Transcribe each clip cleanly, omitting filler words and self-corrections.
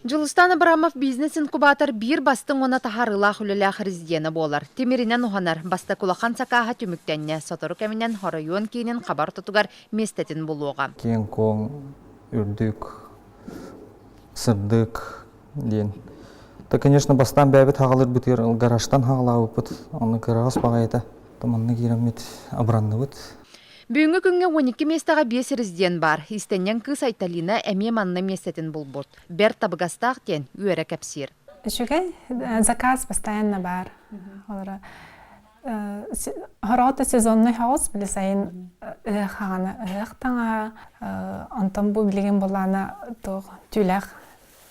Дьулустан Абрамов бизнес-инкубатор биир бастыҥ уонна таһаарыылаах үлэлээх резиденэ буолар. Тимиринэн уһанар, бастакы улахан сакааһа түмүктэннэ. Сотору кэминэн оройуон киинин хабар ортотугар миэстэтин булуоҕа. Киэҥ-куоҥ, үрдүк, сырдык диэн. Да, конечно, бастаан бэйэбит хаҕалыырбытыгар гаражтан хаҕалаабыппыт. Онно кыараҕас баҕайыта. Манна киирэммит абыранныбыт. Бүгүҥҥү күҥҥэ 12 миэстэҕэ биэс резидент баар. Иистэнньэҥ кыыс Айталина эмиэ манна миэстэтин булбут. Бэрт табыгастаах диэн үөрэ кэпсиир. Үчүгэй. Заказ постоянно баар. Олора Хороҕото сезонный хаос били сайын ыһыах хаҕана ыһыах таҥаһа, онтон бу билигин булаана туох түүлээх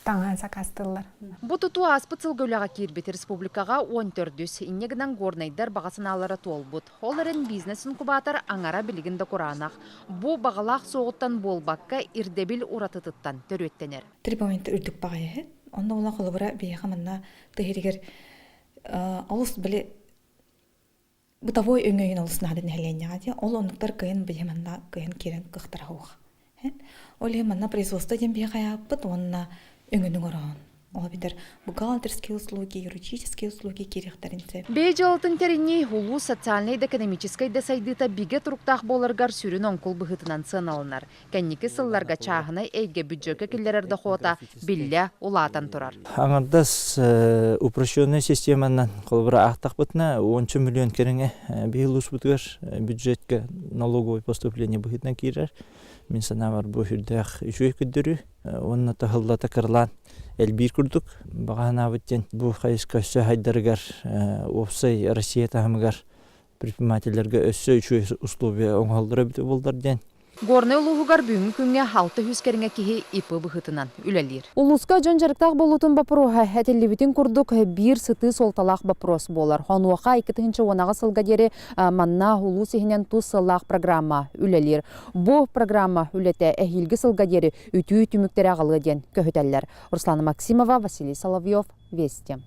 таҥаһын сакаастыыллар. Бу тутуу ааспыт сылга үлэҕэ киирбит республикаҕа 14-үс, инньэ гынан горнайдар баҕа санаалара туолбут. Ол эрэн бизнес-инкубатор аҥара билигин да кураанах. Бу баҕалаах суоҕуттан буолбакка, ирдэбил уратытыттан төрүөттэнэр. Требование үрдүк баҕайы. Онно буолан холобура биһиэхэ манна тыһиригэр олус били бытовой өҥөйүн олус наада нэһилиэнньэҕэ дии. Ол оннуктар кыайан биһи манна кыайан киирэн кыахтара суох. Ол иһин манна производство диэн биһи хайааппыт уонна өҥөнү оҥороон. Ол эбэтэр бухгалтерские услуги, юридические услуги киириэхтэрин сөп. Бэйэ дьыалатын тэринии улуус социальнай да экономическай да сайдыыта бигэ туруктаах буоларыгар сүрүн оҥкул быһыытынан сыаналанар. Кэнники сылларга чааһынай эйгэ бүддьүөккэ киллэрэр дохуота биллэ улаатан турар. Аҥардас упрощенная системанан холобура аахтахпытына уонча миллион кэриҥэ биһи улууспутугар бюджетка налоговое поступление быһыытынан киирэр. Мин санаабар бу сүрдээх үчүгэй көрдөрүү уонна таһыллата кыралаан элбиир курдук. Баҕа санаабыт диэн бу хайыска өссө хайдарыгар уопсай Россия таһымыгар предпринимателлэргэ өссө үчүгэй условия оҥоһуллара эбитэ буоллар диэн. Горнай улууһугар бүгүҥҥү күҥҥэ 600 кэриҥэ киһи ИП быһыытынан үлэлиир. Улууска дьон дьарыктаах буолуутун боппуруоһа этиллибитин курдук биир сытыы суолталаах боппуруос буолар. Онуоха 2010 сылга диэри манна улуус иһинэн тус сыаллаах программа үлэлиир. Бу программа үлэтэ эһиилги сылга диэри үтүү түмүктэри аҕалыа диэн көһүтэллэр. Руслана Максимова, Василий Соловьев, Вести.